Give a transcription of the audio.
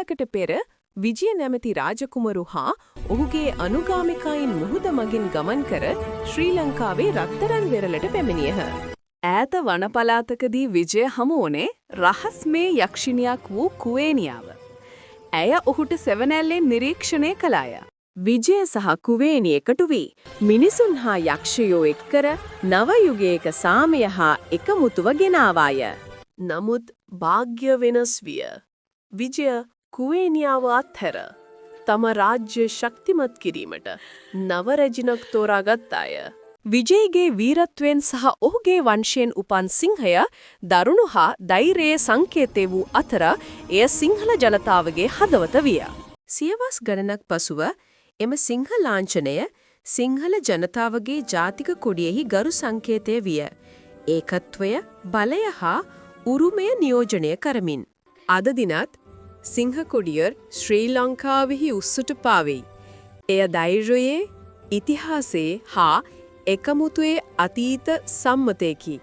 කලකට පෙර විජය නැමැති රාජකුමරු හා ඔහුගේ අනුගාමිකයින් මුහුද මගින් ගමන් කර ශ්‍රී ලංකාවේ රත්තරන් වෙරළට පැමිණියහ. ඈත වන පළාතකදී විජය හමු වුණේ රහස් මේ යක්ෂිනියක් වූ කුවේණියාව. ඇය ඔහුට සෙවණැල්ලෙන් නිරීක්ෂණය කළාය. විජය සහ කුවේණි එකතු වී මිනිසුන් හා යක්ෂයෝ එක් කර නව යුගයක සාමය හා එකමුතුව ගෙනාවාය. නමුත් භාග්‍ය වෙනස් විය. විජය කුවේණියාව අත්හැර තම රාජ්‍ය ශක්තිමත් කිරීමට නව රැජිනක් තෝරාගත්තාය. විජයගේ වීරත්වයෙන් සහ ඔහුගේ වංශයෙන් උපන් සිංහය දරුණු හා ධෛර්යයේ සංකේතය වූ අතර එය සිංහල ජනතාවගේ හදවත විය. සියවස් ගණනක් පසුව එම සිංහ ලාංඡනය සිංහල ජනතාවගේ ජාතික කොඩියෙහි ගරු සංකේතය විය. ඒකත්වය, බලය හා උරුමය නියෝජනය කරමින්. අද දිනත් සිංහ කොඩිය ශ්‍රී ලංකාවෙහි උස්සට පාවෙයි. එය ධෛර්යයේ, ඉතිහාසයේ හා එකමුතුවේ අතීත සම්මතයකි.